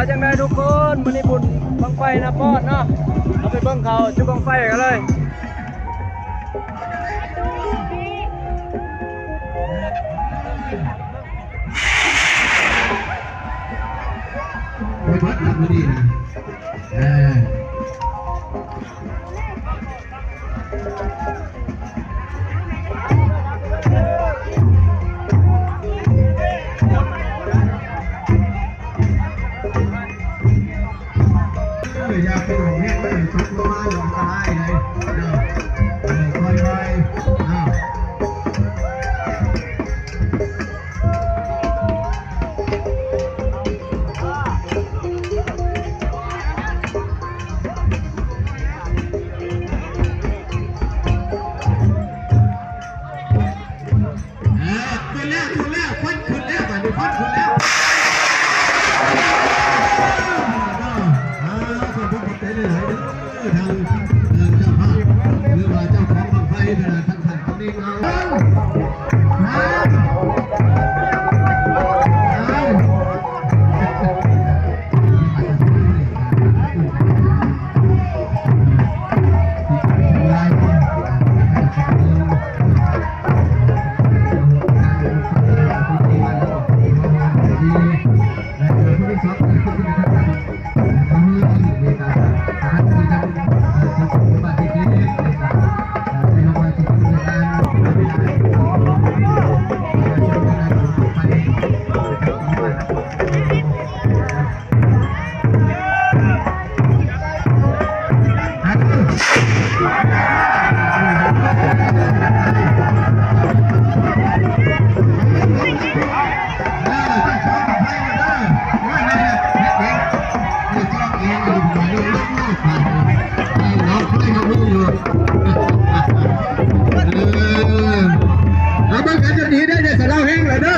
ຈ້າແມ່ທຸກຄົນ, ມື້ນີ້ບຸນບັ້ງໄຟນາປອດເນາະ, ເຮົາໄປເບິ່ງເຂົາຈຸດບັ້ງໄຟກັນເລີຍ. ໄປເບິດລະມື້ນີ້ນະ ເອີ. ເອີ ຢ່າໄປໂຫງແຮງ ມັນຕົກລົງມາອັນຕະລາຍເດ້ ເອີ ຄ່ອຍໆ ອ້າວ. ເອີ ຂຶ້ນແລ້ວ ຂຶ້ນແລ້ວ ຄວັນຂຶ້ນແລ້ວ ບາດນີ້ຄວັນຂຶ້ນແລ້ວ. ເອີ ເອີ ຂອບຄຸນຂອບໃຈຫຼາຍໆເດີ ທາງ ເອີ ເຈົ້າພາບ ຫຼືວ່າເຈົ້າຂອງບັ້ງໄຟ ທາງ ເອີ ເອົາເບິ່ງກັນດີໆເດີ ຢ່າສະເລົາແຮງເລີຍເດີ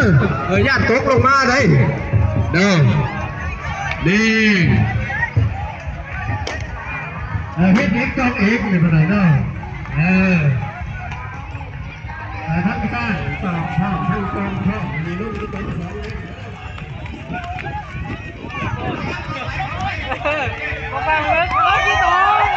ເອີ ຢ້ານຕົກລົງມາໄດ໋ ເດີ ນີ້ ເອີ ເຮັດເອງ ຕ້ອງເອງ ນີ້ເພິ່ນວ່າເດີ ເອີ. ທາງຊ້າຍສາມ ທາງຂວາສອງ ມີລຸ້ນກັນສອງ ບໍ່ບັງເລີຍ ໂອ້ຍ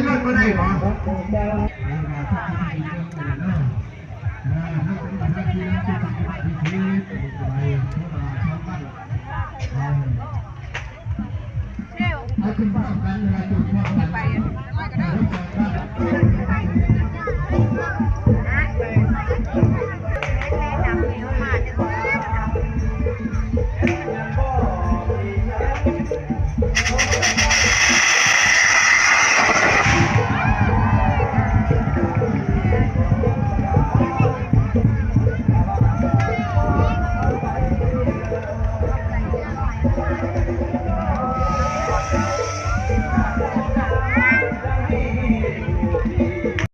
ລົດບໍ່ໄດ້ບໍ່? ເອົາຂຶ້ນພ້ອມກັນ ເວລາຈຸດພ້ອມກັນ ໄປ ໄປ ໄປ